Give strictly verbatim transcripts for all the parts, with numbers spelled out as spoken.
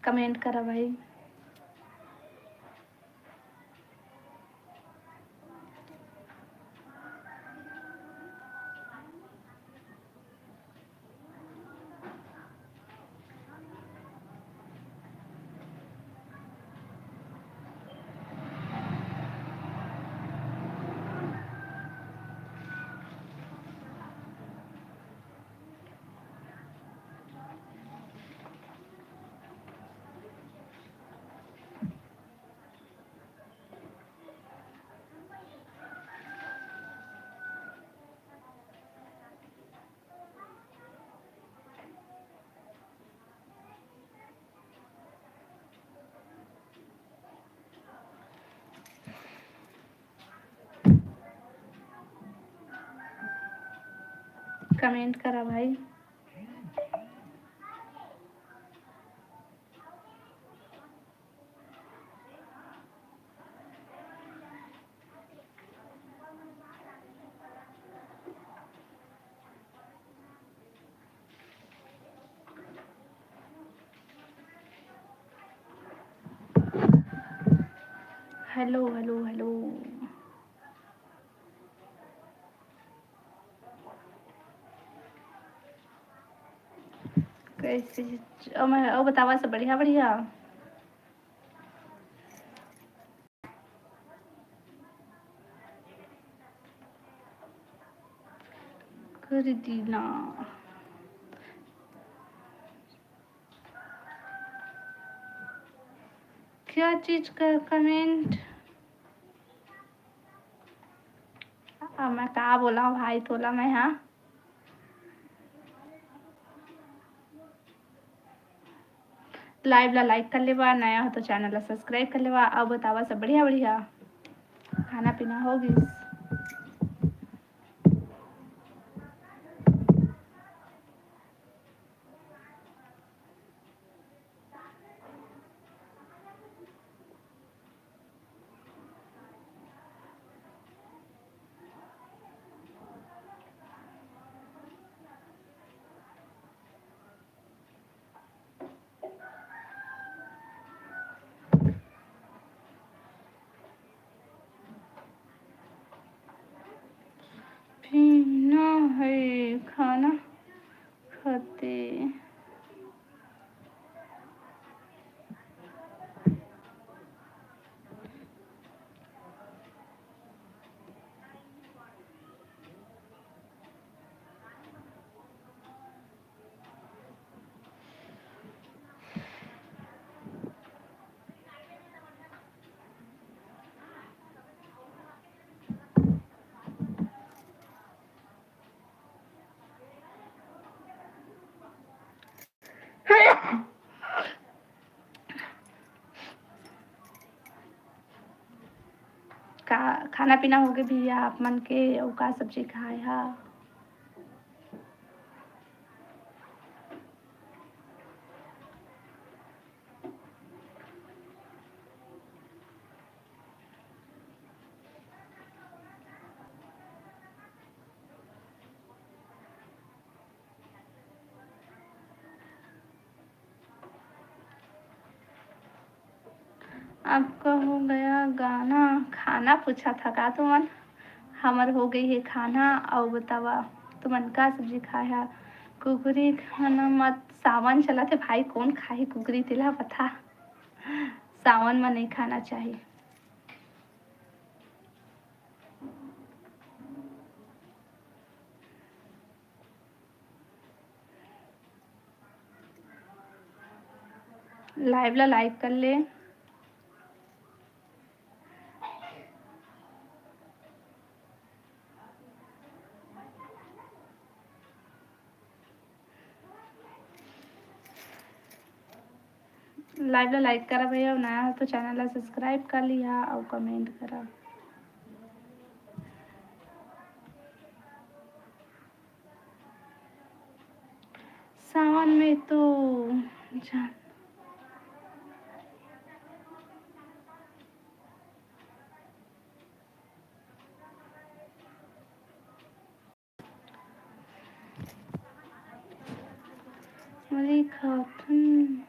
Comment करा भाई। Comment करा भाई। Hello, hello, hello. कैसे? अउ मैं, अउ बतावा सब बढ़िया, बढ़िया? कर दीना। क्या चीज का कमेंट? अब मैं का बोला भाई तोला मैं, हाँ? लाइव ला लाइक कर लेवा, नया हो तो चैनल ला सब्सक्राइब कर लेवा। अब बतावा सब बढ़िया बढ़िया, खाना पीना हो गिस? पीना है, खाना खाते। का खाना पीना होगे भैया आप मन के? अउ का सब्जी खाए हा? आपका हो गया गाना, खाना पूछा था का तुमन? हमर हो गई है खाना। अउ बतावा तुमन का सब्जी खाए हा? कुकरी खाना मत, सावन चलत है भाई, कौन खाही कुकरी, तेला बता। सावन में नहीं खाना चाहिए। लाइव ला लाइक कर ले। लाइव ला लाइक करा भैया, नया हो तो चैनल ला सब्सक्राइब कर लिहा अउ कमेंट करा। सावन में तो जान मरी खाथन।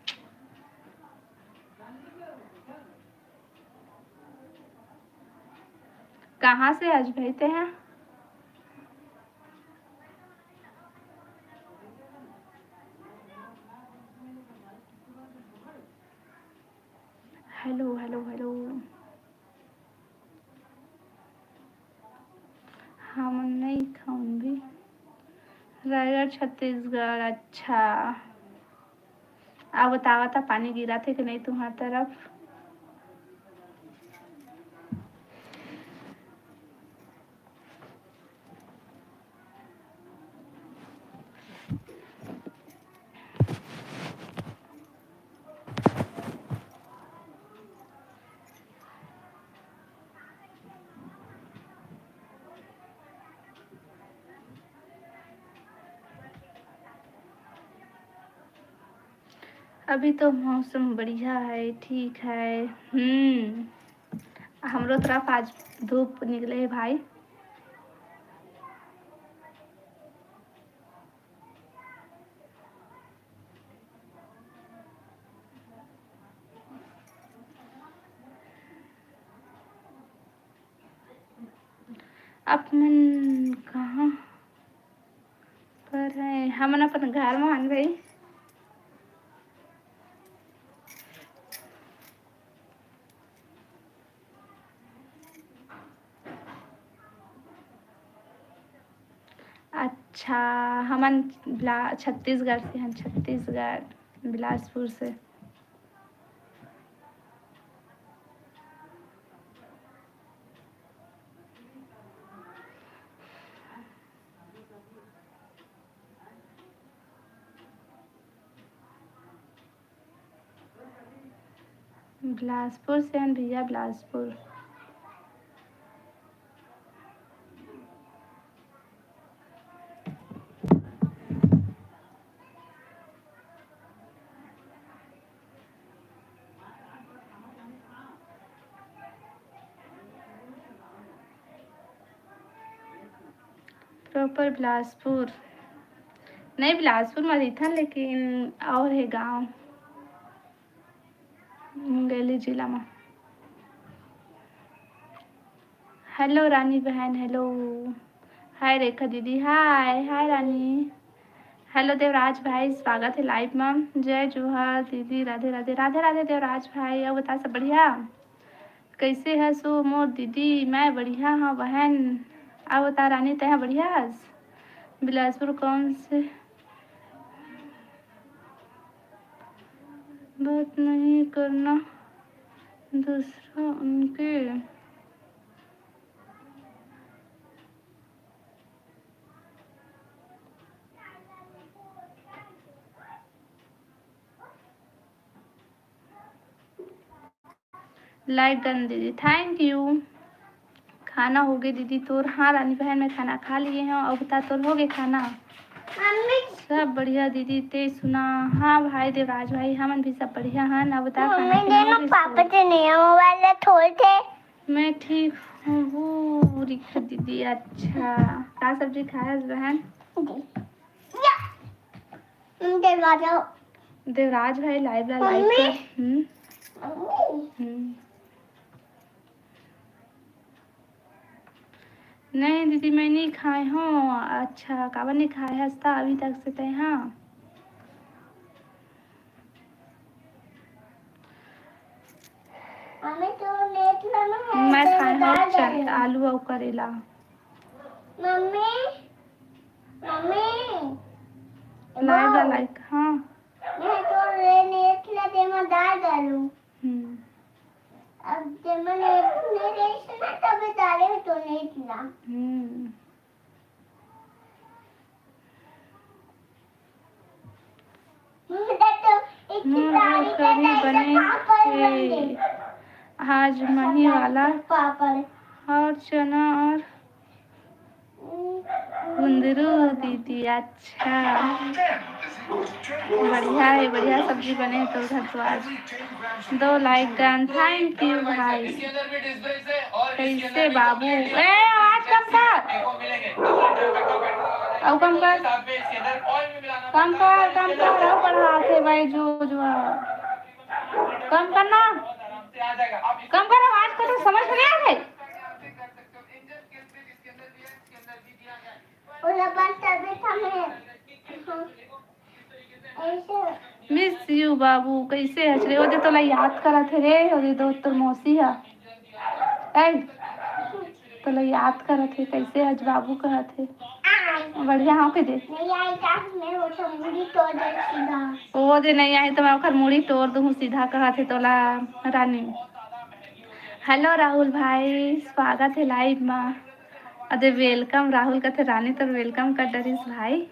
कहाँ से आज भाई ते हैं? Hello, hello, hello. हमन नइ खाऊन भी। रायगढ़, छत्तीसगढ़, अच्छा। अब बतावा ता पानी गिरा थे कि नहीं तुम्हार तरफ? अभी तो मौसम बढ़िया है, ठीक है। हम्म, हमरो तरफ आज धूप निकले है भाई। आप मन कहाँ पर है? हमन अपन घर में हन भाई। अच्छा, हमन बिला-, छत्तीसगढ़ से हन, छत्तीसगढ़, बिलासपुर से। बिलासपुर से हन भैया, बिलासपुर। Proper बिलासपुर। नहीं, बिलासपुर म रहिथन, लेकिन और हे गांव, मुंगेली जिला म। Hello रानी बहन, hello। Hi रेखा दीदी, hi, hi रानी। Hello देवराज भाई, स्वागत हे live म। जय जोहार दीदी, राधे राधे, राधे राधे देवराज भाई। अउ बता, सब बढ़िया? कइसे हस ओ मोर दीदी? मैं बढ़िया हंव बहन। अउ बता रानी, तैं ह बढ़िया हस? बिलासपुर कौन से बात नहीं करना दूसरा उनके। Like done दीदी, thank you। खाना होगे दीदी तोर? हाँ रानी बहन, मैं खाना खा लिए हंव। अउ बता, तोर होगे खाना? मम्मी। सब बढ़िया दीदी, तैं सुना? हाँ भाई देवराज भाई, हमन भी सब बढ़िया हन। अउ बता, खाना मम्मी, पीना देना होगे पापा तोर? से नया मोबाइल ला थोड़ थे। मैं ठीक हूँ, वो रेखा दीदी। अच्छा, का सब्जी खाए हस बहन? दे। या। दरवाजा। देवराज भाई live ला like मम्मी। कर। हम्म। मम्मी। हम्म। नहीं दीदी, मैं नहीं खाए हूँ। अच्छा, काबर नहीं खाए हस त अभी तक से तैं? हाँ। मम्मी, तो लेट ला ना है, मैं तो खाए हूँ बता दे। आलू अउ करेला। मम्मी, मम्मी, live ला like, हाँ। मैं तो ले लेट ला दे, मैं दाल डालूं। हम्म। अब जब मैं लेट नहीं रही थी ना, तभी डाले तो लेट ला। हम्म। मोर करी बने हे आज मही वाला, और चना और कुंदरू दीदी। अच्छा, बढ़िया है, बढ़िया सब्जी बने हे तो घर तो आज। दो like done, thank you भाई। कैसे बाबू? ए, आवाज कम कर। अउ कम कर। कम कर, कम कर, अउ बढ़ा के भाई, जो, जो। कम करना। कम कर आवाज को, तो समझ में नहीं आ रहा है। ओला बस तबे था मैं। ऐसे। Miss you बाबू, कैसे हस रे? ओदे तोला याद करत हे रे, ओदे दो तोर मौसी हा। ए, तोला याद करत हे, कैसे हस बाबू कहत हे। बढ़िया हव के दे। नहीं आई का, मैं वो तो मुड़ी तोड़ दे सीधा। ओदे नहीं आई तो मैं ओखर मुड़ी तोड़ दूँ सीधा कहत हे तोला रानी। Hello राहुल भाई, स्वागत हे live मा। अदे welcome राहुल कथे रानी, तोर welcome कर डरिस भाई।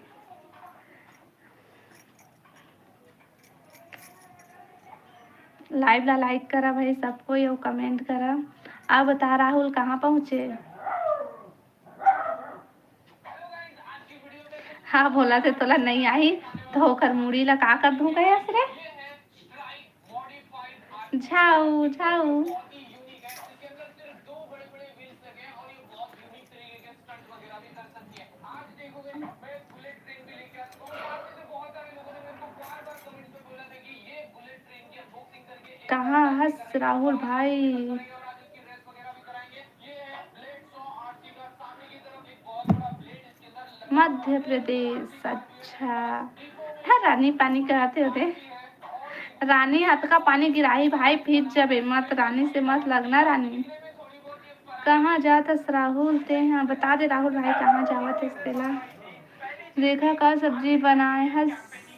Live ला like करा भाई सब कोई, अउ comment करा। अब बता राहुल कहाँ पहुँचे? हाँ, बोला थे तोला नहीं आई, तो ओकर मुड़ी ला का कर दूँ कहे रे? झाऊ, झाऊ। कहाँ हस राहुल भाई? मध्य प्रदेश, अच्छा। हाँ, रानी पानी कहत हे ओदे। रानी हाथ का पानी गिराही भाई, भीज जबे मत, रानी से मत लगना रानी। कहाँ जात हस राहुल तें हा? बता दे राहुल भाई, कहाँ जावत हस तेला। रेखा का सब्जी बनाए हस?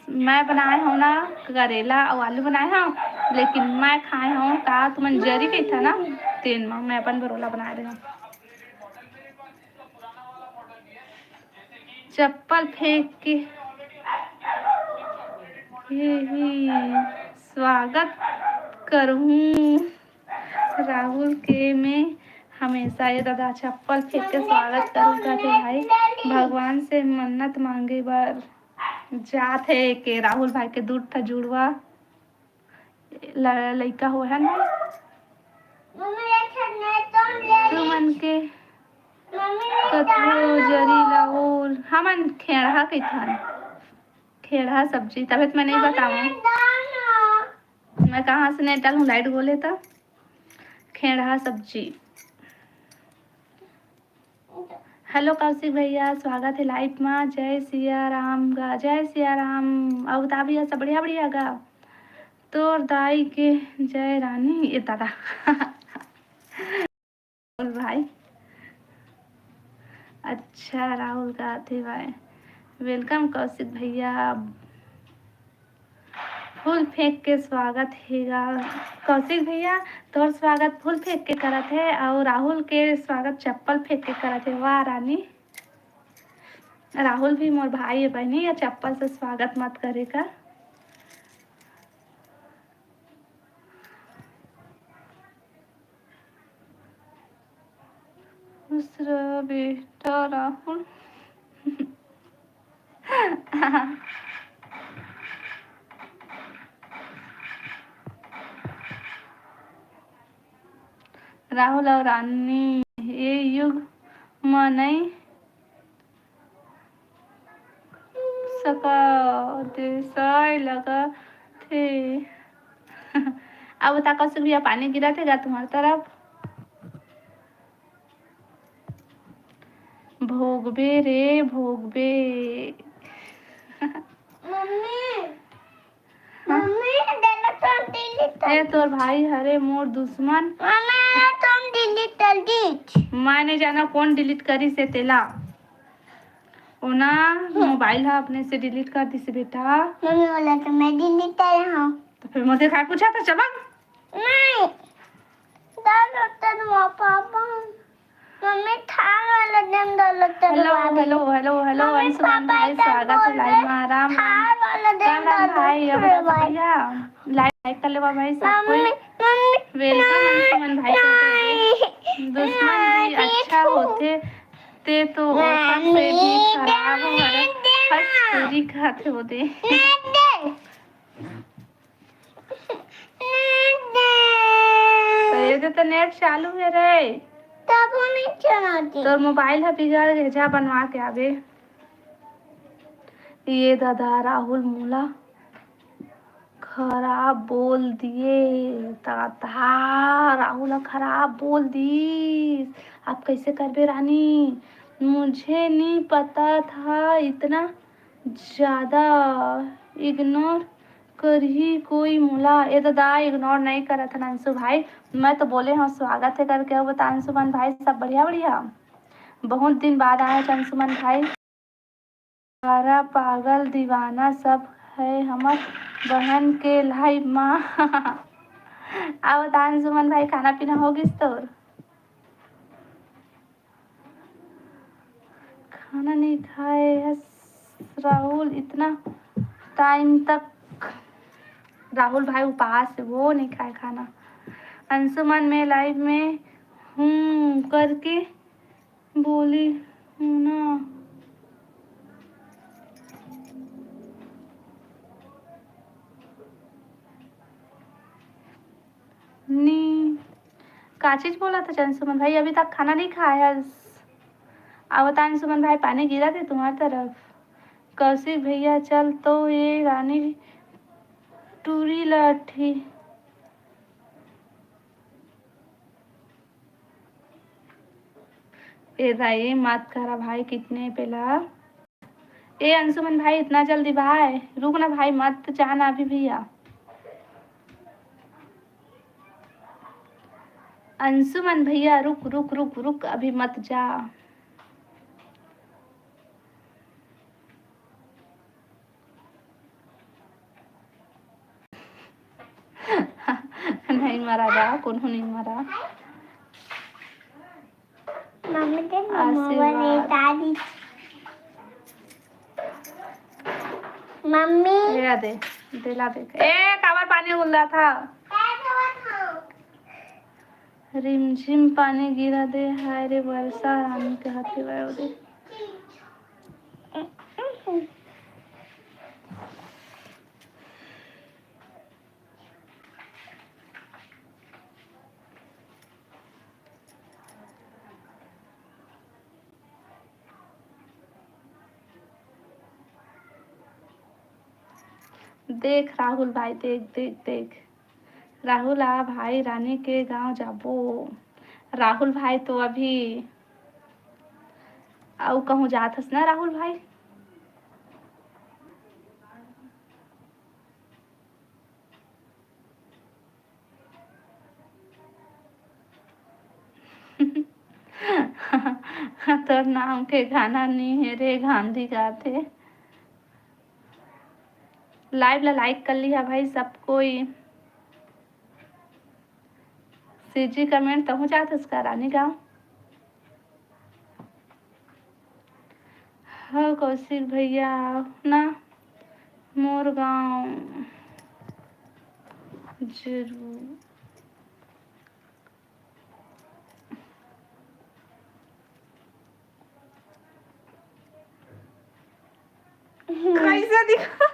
मैं बनाए हव ना, करेला अउ आलू बनाए हव, लेकिन मैं खाए हव का तुमन जरी कहिथा ना, तेन म मैं अपन बरोला बनाए रहेंव। चप्पल फेंक के यही स्वागत करहूँ राहुल के मैं हमेशा। ये दादा चप्पल फेंक के स्वागत करूँ कहथे भाई, भगवान से मन्नत मांगे बर जात हे के राहुल भाई के दू ठा जुड़वा ल-, लइका होय हे ना। मम्मी, एक ठन नहीं तो ले ली। तुमन के मम्मी, कथो दाना। जरी ला और हमन खेड़हा कहिथन। खेड़हा सब्जी, तभे तो मैं नहीं बताऊँ। मैं कहाँ से net डालूँ, light गोले तो। खेड़हा सब्जी। Hello कौशिक भैया, स्वागत हे live मा। जय सिया राम गा, जय सिया राम। अउ बता भैया, सब बढ़िया, बढ़िया गा? तोर दाई के जय रानी, ए दादा। राहुल भाई। अच्छा, राहुल का आथे भाई। Welcome कौशिक भैया। फूल फेंक के स्वागत हे गा। कौशिक भैया, तोर स्वागत फूल फेंक के करत हे, अउ राहुल के स्वागत चप्पल फेंक के करत हे। वाह रानी, राहुल भी मोर भाई हे बहिनी, या चप्पल से स्वागत मत करे का। दूसरा बेटा राहुल। राहुल अउ रानी ए युग म नई सका देसाय लगत हे। अब बता कौशिक भैया, पानी गिरत हे गा तुम्हार तरफ? भोगबे रे भोगबे। मम्मी, हाँ? मम्मी, देला तो delete कर ए, तोर भाई हरे मोर दुश्मन। मम्मी, तुम delete कर दीच। मैं नहीं जाना कौन delete करिस हे तेला। ओना, हम्म। Mobile हा अपने से delete कर दिस बेटा। मम्मी बोला तो मैं delete कर रहा हूँ। तो फिर मुझे काय पूछा था, चबक? नहीं। डालो तो पापा। मम्मी, थार वाला दिन डालो तो hello, hello, hello, hello, mummy, Anshuman papa भाई, स्वागत है लाइव में। राम, राम। थार वाला दिन राम, राम डालो भाई, अब तो भाई। बढ़िया। लाइक, लाइक कर लेवा भाई, सब कोई। मम्मी, मम्मी, welcome, नहीं, अंशुमन भाई, नहीं, दुश्मन भी नहीं, अच्छा देखो। होथे, ते तो ओकर से भी मम्मी, खराब नहीं हरे। देना। हंस, पूरी खाते वो दे। नहीं दे। नहीं दे। तो ये तो, तो net चालू है रे। तब वो नहीं चलाती। तोर mobile ह बिगड़ गे, जा बनवा के आबे। ये दादा राहुल मोला खराब बोल दिए, दादा राहुल ह खराब बोल दिस। अब कैसे करबे रानी? मुझे नहीं पता था इतना ज्यादा इग्नोर करही कोई मोला। ए ददा, इग्नोर नहीं करत हन अंशु भाई, मैं तो बोले हूँ स्वागत है करके। अउ बता अंशुमन भाई, सब बढ़िया? बढ़िया, बहुत दिन बाद आए हस अंशुमन भाई। सारा पागल दीवाना सब है हमर बहन के लाइव मा। अउ बता अंशुमन भाई, खाना पीना हो गिस तोर? खाना नहीं खाए है राहुल इतना टाइम तक। राहुल भाई उपास है, वो नहीं खाए खाना। अंशुमन, मैं लाइव में हूँ करके बोली हूँ ना। नी, का चीज बोलत हस अंशुमन भाई? अभी तक खाना नहीं खाए हस। अउ बता अंशुमन भाई, पानी गिरत हे तुम्हार तरफ? कौशिक भैया, चल तो ये रानी टूरी लठी। ए दाई, मत करा भाई, कितने पेला। ए अंशुमन भाई, इतना जल्दी भाई, रुक ना भाई, मत जाना अभी भैया। अंशुमन भैया, रुक, रुक, रुक, रुक, अभी मत जा। नहीं मरा गा, कोनो नहीं मरा। मम्मी के आशीर्वाद। मम्मी दादी। मम्मी। ये दे, दिला दे। ए, काबर पानी उल्ला था? रिमझिम पानी गिरा दे, हाय रे बरसा, रानी के हाथी बाय दे। देख राहुल भाई, देख, देख, देख। राहुल, आ भाई, रानी के गांव जाबो। राहुल भाई तो अभी, अउ कहूँ जात हस ना राहुल भाई? तोर नाम के गाना नी हे रे, गांधी गाथे। लाइव ला लाइक कर लिहा भाई सब कोई। सीजी कमेंट, तहूँ जात हस का रानी गाँव? हो कौशिक भैया, ना मोर गाँव जरूर। कैसे दिखा?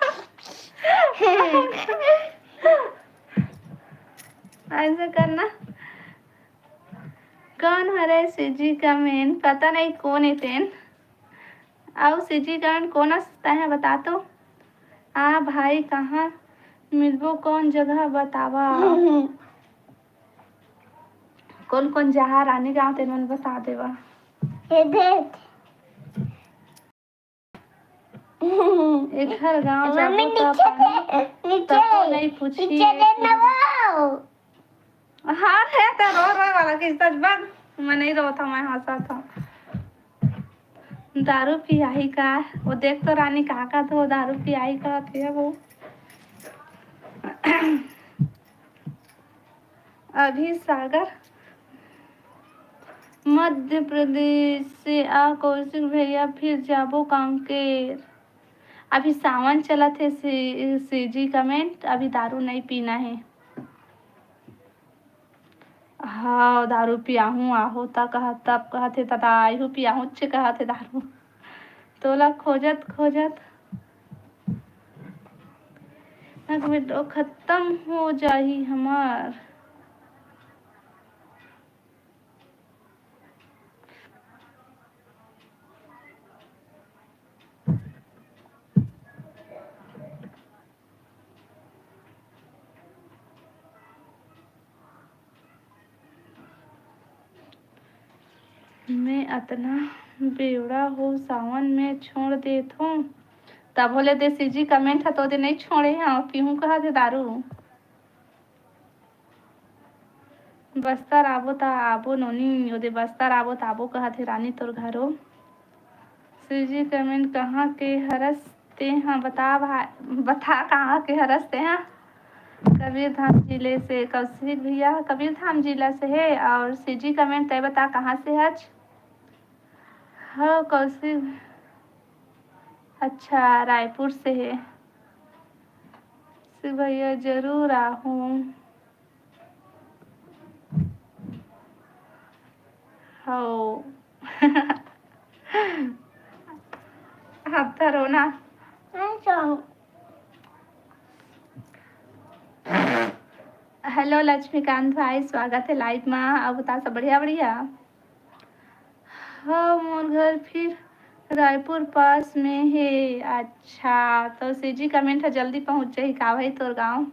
ऐसे करना। कौन हरे सीजी कमेंट? पता नहीं कौन ए तेन। अउ सीजी कमेंट कौन असता है, बता तो। आ भाई, कहाँ मिलबो, कौन जगह बतावा? कौन कौन जहाँ रानी गाँव, तेन मन बता देवा। ये देख। एखर गाँव जाबो नीचे त दे, नीचे, तको नहीं पूछी नीचे दे ना वो। हाँ रे, तो रो रोए वाला किस्सा बन। मैं नहीं रोता, मैं हंसा था। दारू पियाही का? वो देख तो रानी, का का तो दारू पियाही का थे वो। अभी सागर, मध्य प्रदेश से आ कौशिक भैया, फिर जाबो कांकेर। अभी सावन चलत हे, सी-, सीजी कमेंट, अभी दारू नहीं पीना है। हाँ, दारू पियाहूँ, आहो त कहा, तब कहत हे, तदा आइहू पियाहूँ, चे कहत हे दारू। तोला खोजत, खोजत, ना, बेटो, खत्म हो जाही हमार। मैं अतना बेवड़ा हो, सावन में छोड़ देथों। तभो ले देसी जी comment ह तो दे नहीं छोड़े हंव, पीहूं कहा थे दारू। बस्तर आबो त आबो नोनी, ओदे बस्तर आबो त आबो कहा थे रानी तोर घरो। सीजी comment कहाँ के हरस तेहा बता भाई, बता कहाँ के हरस तेहा। कबीरधाम जिले से कौशिक भैया, कबीरधाम जिला से है। और सीजी comment तय बता कहाँ से हच? हो कौशिक, अच्छा रायपुर से है। कौशिक भैया जरूर आहूँ। हो। अब तो रोना। हेलो लक्ष्मीकांत भाई, स्वागत है live मा। अब बता सब बढ़िया बढ़िया। हाँ, मोर घर फिर रायपुर पास में हे। अच्छा, तो सीजी comment ह जल्दी पहुँच जाही का भाई तोर गाँव?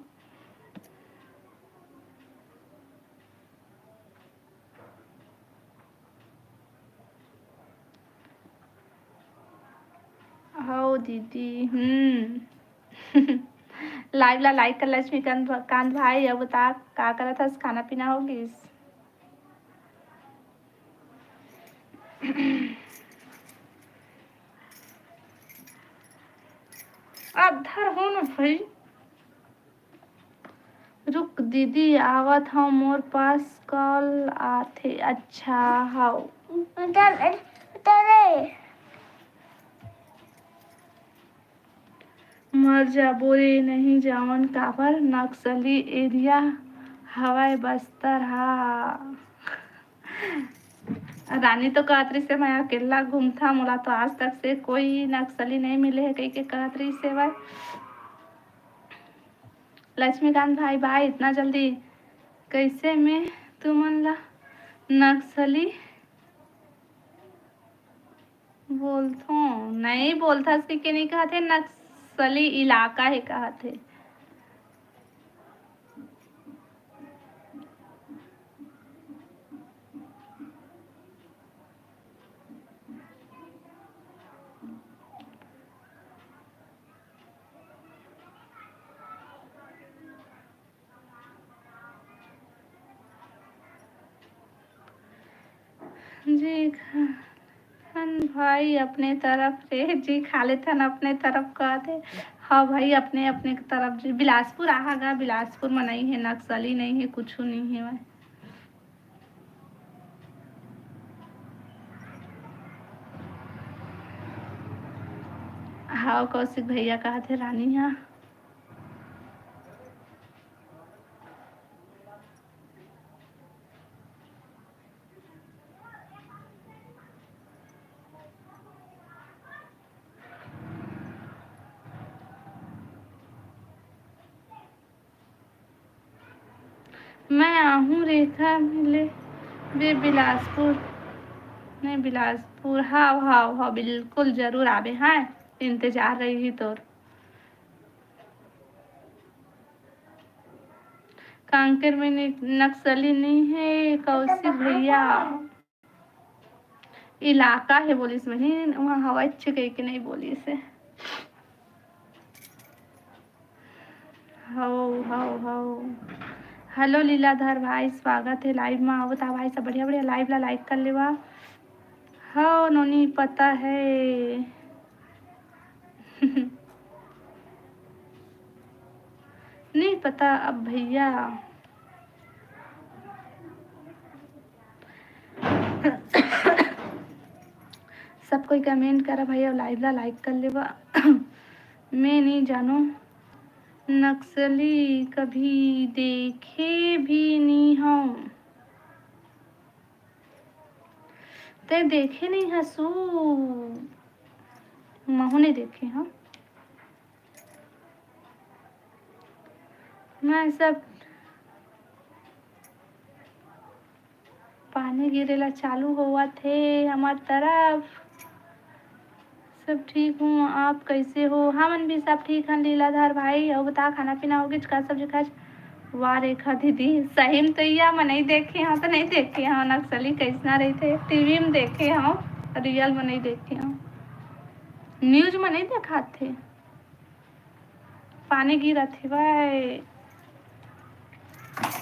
हव दीदी, हम्म। Live ला like कर लक्ष्मीकांत भ-, कांत भाई। अब बता का करत हस, खाना पीना हो गिस? अधर हो न भाई। रुक दीदी, आवत हव, मोर पास call आथे। अच्छा, हव। उधर, उधर। मर जाबो रे, नहीं जावन काबर, नक्सली area हवय बस्तर हा। रानी तो कहत रहिस हे, "मैं अकेला घूमथा, मोला तो आज तक से कोई नक्सली नहीं मिले हे," कहिके कहत रहिस हे भाई। लक्ष्मीकांत भाई, भाई इतना जल्दी कैसे में तुमन ला नक्सली बोलथों? नहीं बोलथस कि, कि नहीं कहत हे, नक्सली इलाका हे कहत हे। जी, खा लेथन भाई अपने तरफ रे, जी, खा लेथन अपने तरफ कहत हे। हाँ भाई, अपने, अपने तरफ जी। बिलासपुर आहा गा, बिलासपुर में नहीं है, नक्सली नहीं है, कुछ नहीं है भाई। हाँ, कौशिक भैया कहत हे रानी हा। मैं आहूँ रेखा मिले बे बिलासपुर। नहीं, बिलासपुर। हाव, हाव, हाव, बिल्कुल जरूर आबे। हाँ, इंतजार रही तोर। कांकेर में नि-, नक्सली नहीं है, कौशिक भैया। इलाका है बोलिस बहिन, वहाँ हवा अच्छे कह के नहीं बोलिस है। हो, हो, हो। हेलो लीलाधर भाई, स्वागत है live में। आवत आ भाई सब बढ़िया बढ़िया live ला like कर लेवा। हो नोनी, पता है। नहीं पता अब भैया। सब कोई comment करा भाई, और live ला like कर लेवा। मैं नहीं जानू नक्सली, कभी देखे भी नहीं हूँ। ते देखे नहीं हसू? महू नहीं देखे हूँ। मैं सब पानी गिरे ला चालू होवत हे हमर तरफ। सब ठीक हूँ, आप कैसे हो? हमन भी सब ठीक हन लीलाधर भाई। अउ बता, खाना पीना हो गिस का? सब्जी खाच? वाह रेखा दीदी, सही में तो या मैं नहीं देखे हूँ, तो नहीं देखे हूँ नक्सली कैसना रहिथे, टीवी में देखे हूँ। रियल में नहीं देखे हूँ, न्यूज में नहीं देखात हे। पानी गिरत हे भाई।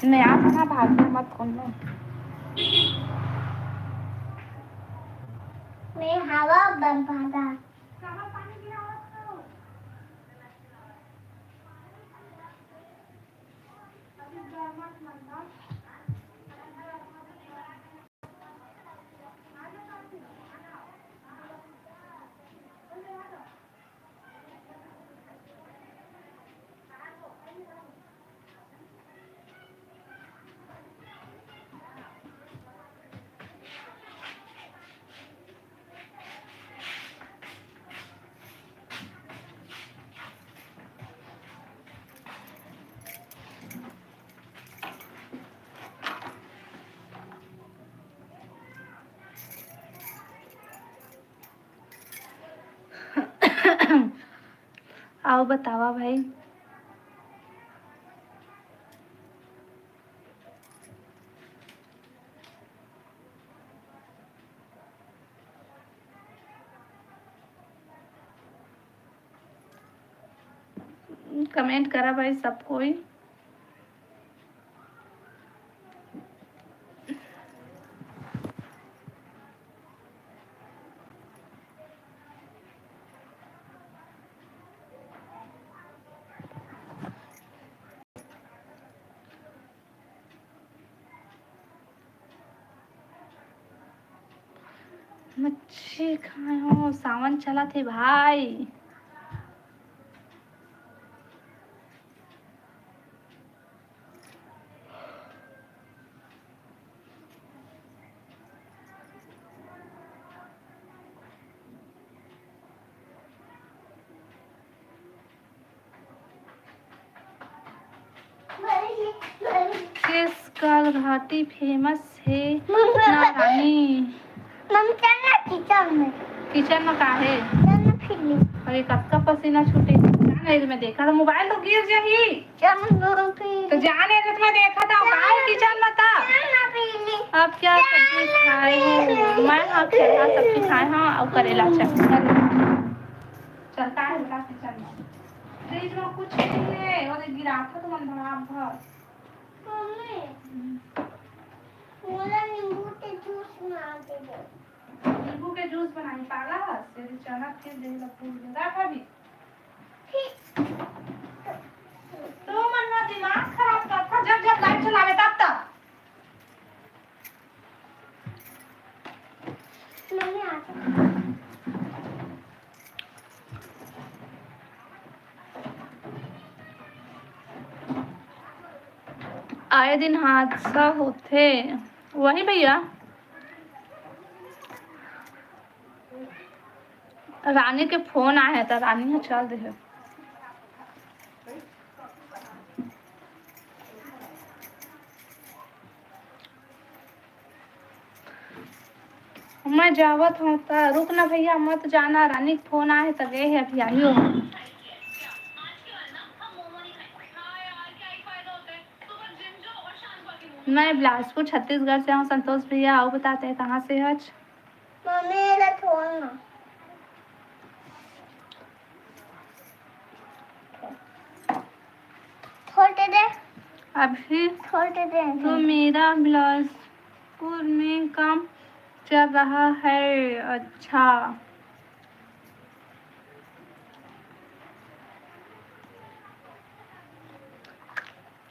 नया खाना भाग मत कोनो। मैं हवा बम भागा। अउ बतावा भाई। कमेंट करा भाई सब कोई। मच्छी खाए हो, सावन चलत हे भाई। किस कल घाटी फेमस हे? मम्मी, ना रानी। मम्मी, चल ना किचन में। किचन में का हे? चल ना फिर ले। अरे, कतका पसीना छूटे। जा ना, मैं देखा था, मोबाइल तो गिर जाही। चल ना फिर। तो जाने दे, मैं देखा था, चल काहे ना। किचन में था? चल ना फिर ले। अब क्या चल सब्जी ना खाए हो? फिर ले। मैं हाँ खेलना सब्जी खाए हाँ, और करेला चटनी। चलता है बेटा किचन में। फ्रिज में कुछ नहीं है, वो गिरा था तुमन भरा भर। मम्मी, मोला नींबू के जूस बना के दे। नींबू के जूस बनाई पागल, तेरे चना फिर दे लग फूल दे। रख अभी। ठीक। तो मन में दिमाग खराब करता, जब जब लाइट चलावे तब तब। मम्मी, आ जा। आए दिन हादसा होथे। वही भैया, रानी के फोन आए हे, त रानी ह चल दे हे। मैं जावत हूँ, त रुक ना भैया, मत जाना, रानी के फोन आए हे, त गे हे, अभी आही हो। मैं बिलासपुर, छत्तीसगढ़ से हूँ। संतोष भैया, आओ, बताते हैं कहाँ से हच? मम्मी, एला छोड़ ना। छोड़ दे। अभी छोड़ दे। तो मेरा बिलासपुर में काम चल रहा है। अच्छा।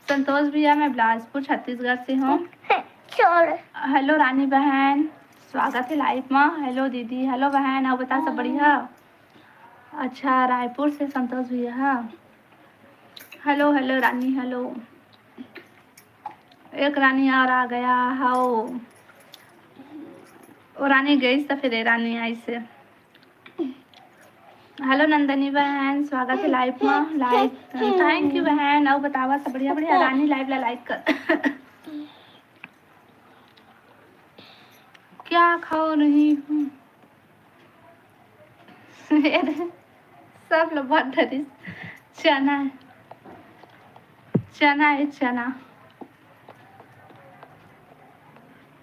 संतोष भैया, मैं बिलासपुर, छत्तीसगढ़ से हूँ। चल। हेलो रानी बहन, स्वागत है लाइव में। हेलो दीदी, हेलो बहन, अउ बता, सब बढ़िया? अच्छा, रायपुर से संतोष भैया। हेलो, हेलो रानी, हेलो। एक रानी और आ गया, हाओ। वो रानी गई, तो फिर ये रानी आई से। हेलो नंदनी बहन, स्वागत है लाइव में। लाइक, thank you बहन। अउ बतावा सब बढ़िया, बढ़िया। रानी लाइव ला लाइक कर। क्या खा रही हूँ? सब लोग बात करिस। चना है, चना है, चना।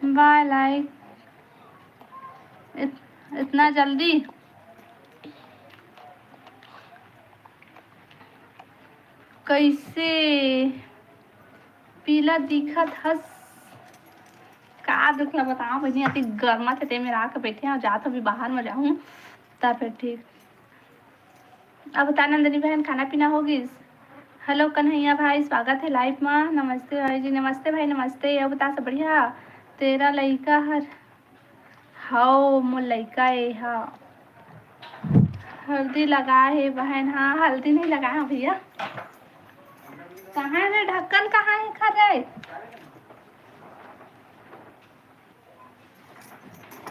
बाय लाइक। इत-, इतना जल्दी? कैसे पीला दिखत हस? का दुख ला बताओ बहिनी, अति गर्मा के ते मेरा के बैठे हव, जात अभी बाहर में जाहूँ, तब फिर ठीक। अब बता नंदनी बहन, खाना पीना हो गिस? हेलो कन्हैया भाई, स्वागत है लाइव मा। नमस्ते भाई जी। नमस्ते भाई, नमस्ते। अब बता, सब बढ़िया? तेरा लइका हर हव मोर लइका ए हा। हल्दी लगाए हे बहन। हाँ, हल्दी नहीं लगाए हो भैया। कहाँ है रे ढक्कन, कहाँ है? खा जाए।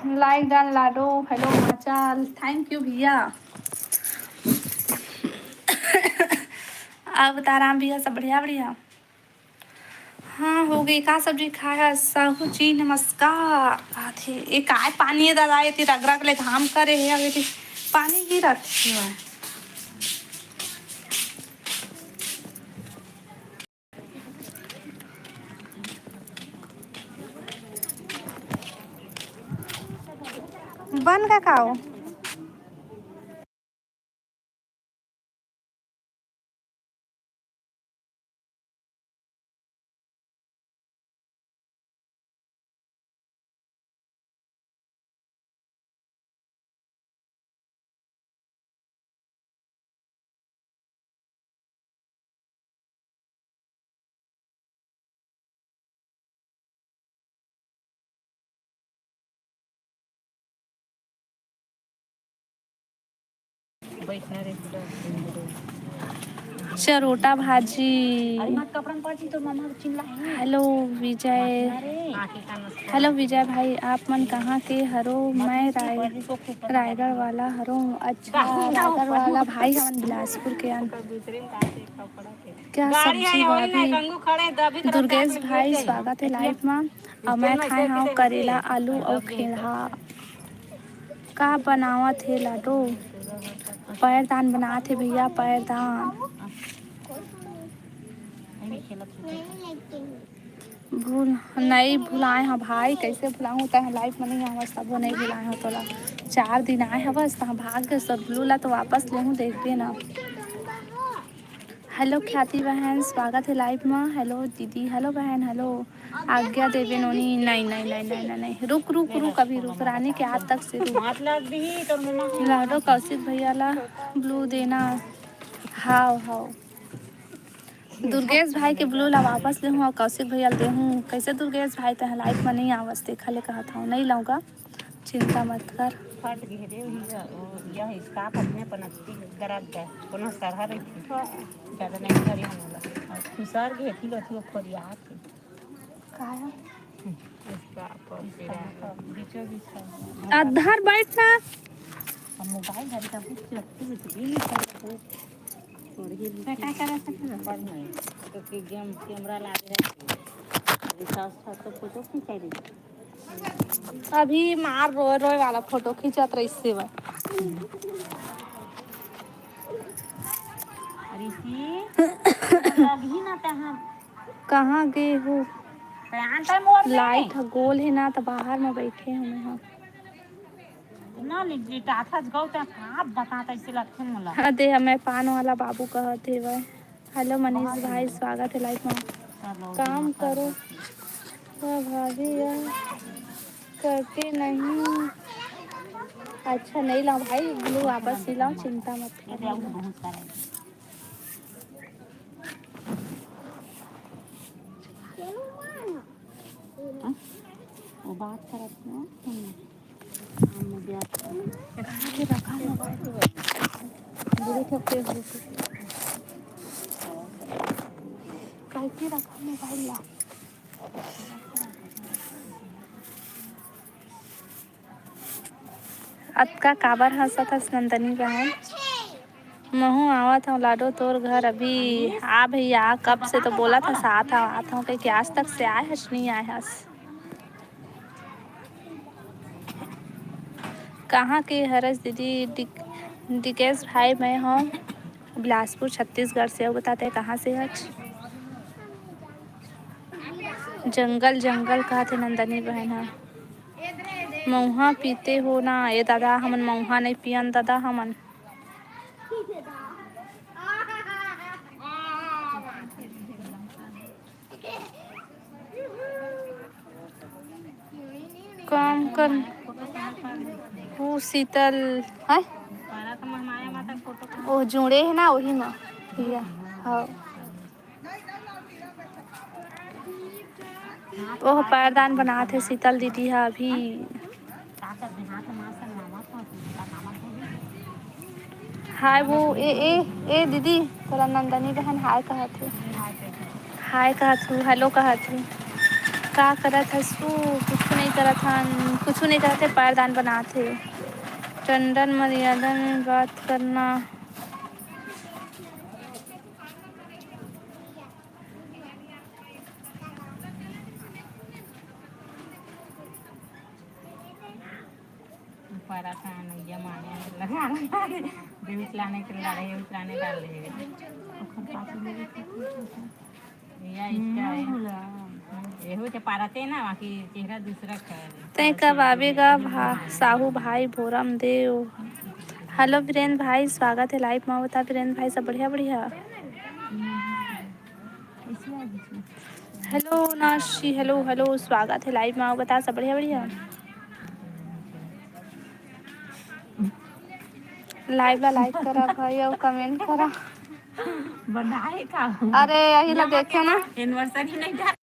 लाइक डन लाडो, हेलो हिमाचल, थैंक यू भैया। अब ताराम भैया, सब बढ़िया बढ़िया। हाँ, हो गई। का सब्जी खाया? साहू जी, नमस्कार। आथे। ए, काय पानी है दादा, ये रग रग ले घाम करे है, अभी पानी गिरत है। बन का खाओ? चरोटा भाजी। हेलो विजय, हेलो विजय भाई, आप मन कहाँ के हरो? मैं राय-, रायगढ़ वाला हरो। अच्छा, रायगढ़ वाला भाई, हमन बिलासपुर के अन। क्या सब्जी भाभी? दुर्गेश भाई, स्वागत है लाइव मा। अउ मैं खाए हव करेला, आलू अउ खेरहा। का बनावत हे लाडो? पैरदान बनात हे भैया, पैरदान। भूल, नई भुलाए हव भाई, कैसे भुलाहूँ? तैं लाइव में नहीं आवस, तभो नहीं भुलाए हव तोला। चार दिन आए हवस, तहाँ भाग गे, सब ब्लू ला तो वापस लेहूँ, देखबे ना। हेलो ख्याति बहन, स्वागत है लाइव में। हेलो दीदी, हेलो बहन, हेलो। आज्ञा देवे नोनी, नहीं, नहीं, नहीं, नहीं, नहीं, नहीं। रुक, रुक, रुक, अभी रुक, रानी के हाथ तक से रुक। लाडो कौशिक भैया ला ब्लू देना। हाव, हाव। दुर्गेश भाई के ब्लू ला वापस लेहूँ अउ कौशिक भैया ला देहूँ। कैसे दुर्गेश भाई, तैं लाइव में नहीं आवस, देखा ले कहत हव, नहीं लाऊंगा, चिंता मत कर। फट गे रे, यह, यह स्कार्फ अपने पनकती गरक गए, कोनो सरहा रही, ज्यादा नहीं करी हम लोग। और खुसर गे, फिर अथी खोरिया के। का है? स्कार्फ और तेरा बीचों बीच है। अधर बैठ ना। अब मोबाइल धरी का कुछ लगती है, तो ये नहीं करते। तो का करे सकते हैं? पर नहीं, तो कि गेम कैमरा लागे है। रिसार्च था तो फोटो खींचा रही। अभी मार रोए रोए वाला फोटो खींचत रहिस हे। अरे सी, अभी ना तहाँ। कहाँ गे हो? लाइट ह गोल हे ना, त बाहर में बैठे हमें हम। ना लिटाथस गौ त का बता, तैसे लगथे मोला। हाँ, दे हमें पान वाला बाबू कहत हेवय। हेलो मनीष भाई, स्वागत है लाइव में। काम करो। हाँ भाभी, यह करते नहीं। अच्छा, नहीं लाओ भाई, ब्लू वापस ही लाओ, चिंता मत करो। वो बात करत ना। कहाँ के रखा मोबाइल? कहाँ के रखा मोबाइल ला? अतका काबर हंसत हस नंदनी बहन? महू आवत हव लाडो तोर घर अभी। आ भैया, कब से तो बोलत हस आत हव, आत हव कहिके, आज तक से आए हस, नहीं आए हस। कहाँ के हरस दीदी? डिक-, डिकेश भाई, मैं हव बिलासपुर छत्तीसगढ़ से। अउ बता तैं कहाँ से हच? जंगल जंगल कहत हे नंदनी बहन ह। मउहा पीते हो ना? ए दादा, हमन मउहा नइ पियन दादा, हमन। काम कर। वो शीतल है। वो जुड़े है ना, वही में। भैया। हाँ। ओह, पैरदान बनात हे शीतल दीदी ह अभी। हाय वो, ए, ए, ए दीदी, तोला नंदनी बहन हाय कहत हे। हाय कहत हूँ, हेलो कहत हूँ। का करत हस तू? कुछु नहीं करत हन, कुछु नहीं करत हे, पैरदान बनात हे। टंडन मर्यादा में बात करना। ऊपर आता है नैया माने लगा, देवी चलाने के लड़े, उतराने डाल रहे हैं। या इसका है। एहो के पारते ना, बाकी चेहरा दूसरा का है। तै कब आवेगा भा-, साहू भाई भोरम देव। हेलो वीरेंद्र भाई, स्वागत है लाइव में। बता वीरेंद्र भाई, सब बढ़िया, बढ़िया। हेलो नाशी, हेलो, हेलो, स्वागत है लाइव में। आओ, बता, सब बढ़िया, बढ़िया? लाइव ला लाइक करा भाई, अउ कमेंट करा। बनाए का? अरे, यही ला देखे ना। एनिवर्सरी नहीं था।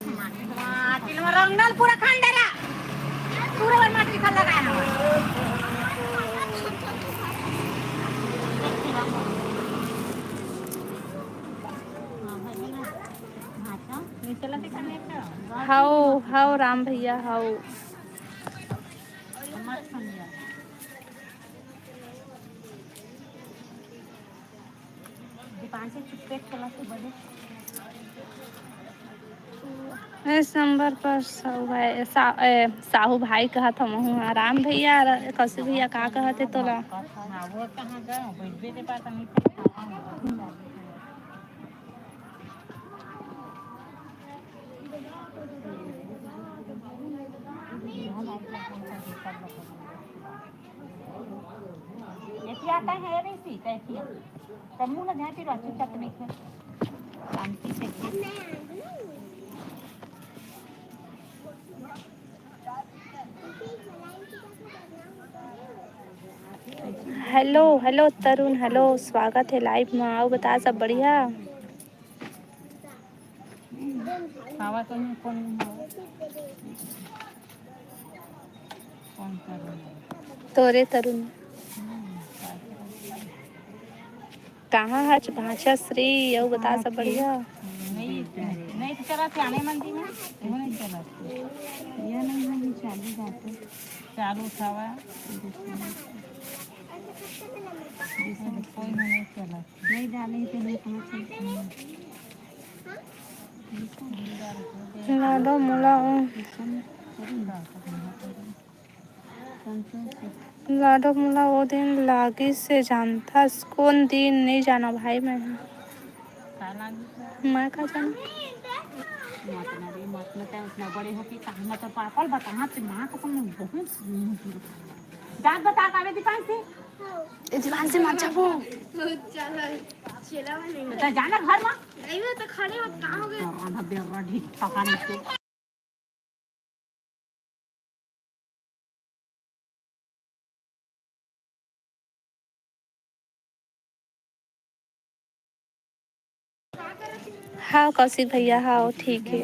माटी में रंगल पूरा खंडरा, पूरा भर माटी खा लगा है। हाओ, हाओ राम भैया, हाओ। ए, संबर पर साहू भाई, सा-, ए, साहू भाई कहत हूँ, महू ह राम भैया, र-, कसू भैया का कहत हे तोला? एतिया आता है रे सी, कैसी? तब मुंह ना जाए फिर अच्छी चटनी से। शांति से। हेलो, हेलो तरुण, हेलो, स्वागत है लाइव में। आओ, बता, सब बढ़िया? खावा तो नहीं, कौन, कौन कर रहा है? तोरे तरुण। कहाँ है भाषा श्री? अउ बता, सब बढ़िया? नहीं, नहीं तो चला थे आने मंदिर में, वो नहीं चला थे। ये नहीं है, ये चालू जाते। चालू खावा। कोई नहीं चला। नहीं डाले तो नहीं कहाँ चलते हैं। लाडो मोला ओ, लाडो मोला ओ दिन लागिस से जानथस, कोन दिन नइ जाना भाई मैं ह। मैं का जाना। मत ना रे, मत ना, तै उतना बड़े हो के कहाँ, मैं तो पापल बताना, ते माँ कसम, मैं बहुत जात बता पावे दीपांशी। ए, दीवार से मत जाबो। चलो, चेला में नहीं। त जाना घर मा। नहीं, मैं तो खड़े हो, कहाँ हो गए? आधा बेर्रा ढीठ ठकाने से। हाँ कौशिक भैया, हाँ ठीक है।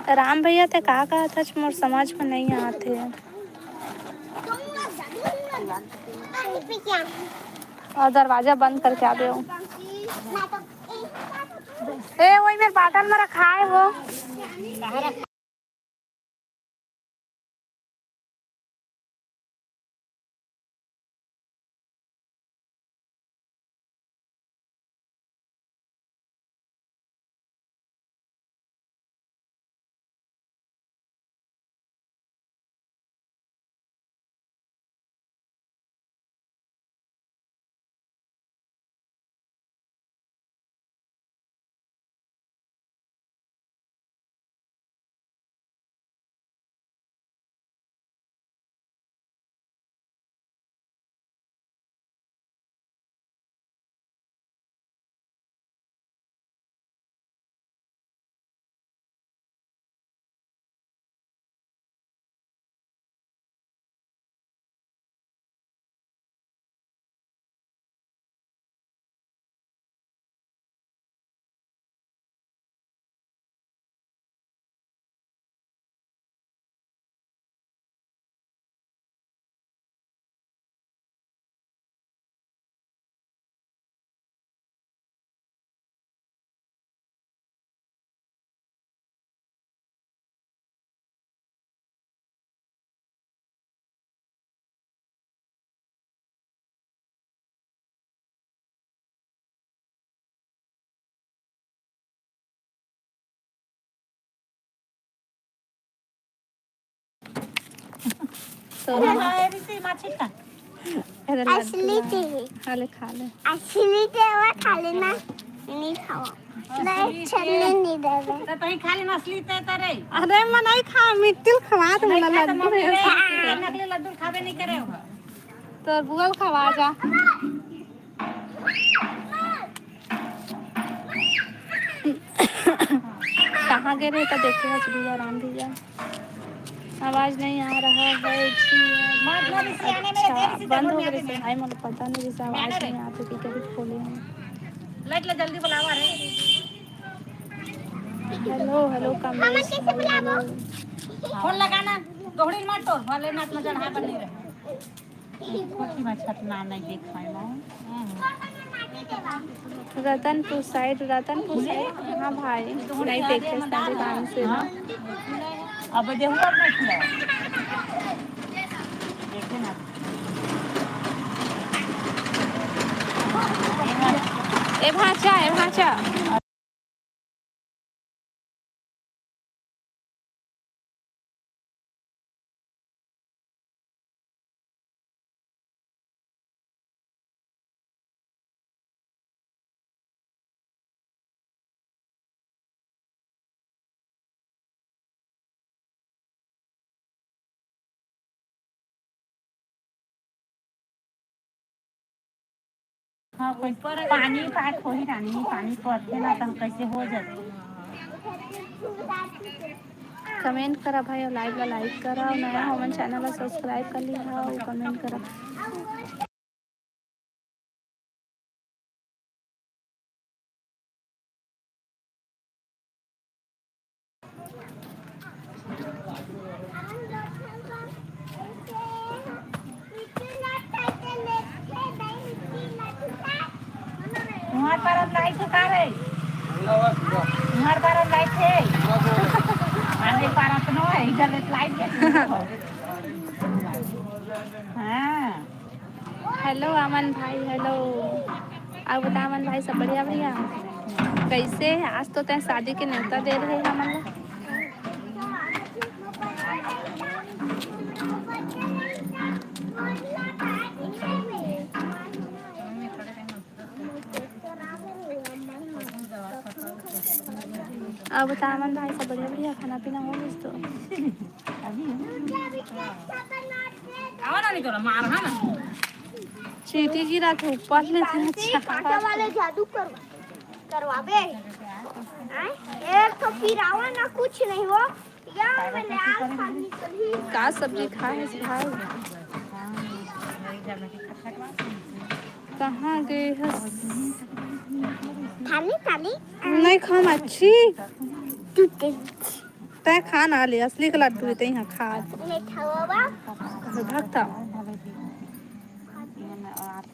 राम भैया, ते का कहत हच, मोर समझ में नहीं आत हे। और दरवाजा बंद करके आ गए हो। ए, वही मेरे बाटल में रखा है वो। तो अरे हाँ, ए, रीति, माछी का? अरे लड्डू असली ला। चीज। हाँ, ले खा ले। असली चीज वो खा लेना, नहीं खाओ। नहीं, छलने नहीं देवे। तो तहीं खा लेना असली ते तरे। अरे, मैं नहीं खा, मिट्टी खवा दूँ नहीं ना, खा तो लड्डू मम्मी है। रे, नकली लड्डू खावे नहीं करे हो। तो बुआ ल खवा जा। कहाँ गए रहे तो देखे हस भैया, राम भैया। आवाज नहीं आ रहा है जी। अच्छा, बंद हो गए। हाय, मोला पता नहीं जैसे आवाज नहीं आती थी, तभी खोले हैं। लाइट ला जल्दी बुलावा रे। हेलो, हेलो, कमलेश भाई, हेलो। फोन लगाना, दोहड़ी मत तोड़, भोलेनाथ में चढ़ा पर नहीं रहे। छोटी बच्चा तो नाम नहीं देख पाए ना। रतनपुर साइड, रतनपुर साइड, हाँ भाई, नहीं देखे सारे गाँव से। हाँ। अब देखो, अब नहीं खुला। देखे ना। ए भाचा, ए भाचा। हाँ, कोई पानी पाए खोही रानी, पानी पड़थे ना, त हम कैसे हो जाथे। कमेंट करा भाई, और लाइव ला लाइक करा, और नया हो मन चैनल ला सब्सक्राइब कर लिहा, और कमेंट करा। तुम्हार पारत लाइट हे का रे? तुम्हार पारत लाइट हे? आगे पारत नो है, इधर लाइट है। हाँ। हेलो अमन भाई, हेलो। अउ बता अमन भाई, सब बढ़िया, बढ़िया? कैसे आज तो तैं शादी के न्योता दे रहे हमन ला। अब बता मन भाई, सब बढ़िया, बढ़िया खाना पीना हो गइस तो? आवा ना, नहीं तोरा मार, हाँ ना। चींटी गिरा के ऊपर ले, अच्छा। कांटा वाले जादू करवा, करवाबे। आय? एक तो फिर आवा ना, कुछ नहीं हो। या मैं लाल खानी कभी। का सब्जी खाए हस भाई? कहाँ गए हस? थाली, थाली। नहीं खाम अच्छी। तू ते तै खा ना ले, असली के लड्डू हे, तै इहाँ खा। नहीं खावा बा। भगता।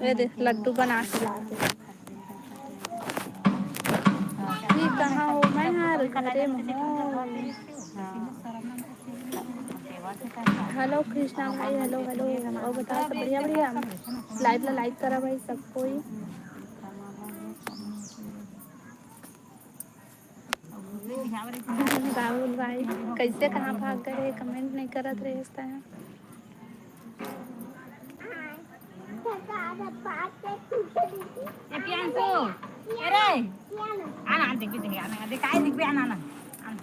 ये देख, लड्डू बना के ला दे। ये कहाँ हो? मैं हर घरे में हूँ। हेलो कृष्णा भाई, हेलो, हेलो। और बताओ, सब बढ़िया, बढ़िया? लाइव ला लाइक करा भाई, सब कोई। राहुल भाई, कैसे कहाँ भाग गए, कमेंट नहीं करत रहे इस तरह। ए प्रियांशु, ए रे, आना, आना, देखबे, देखबे, आना, देखाए, देखबे, आना, आना, आना,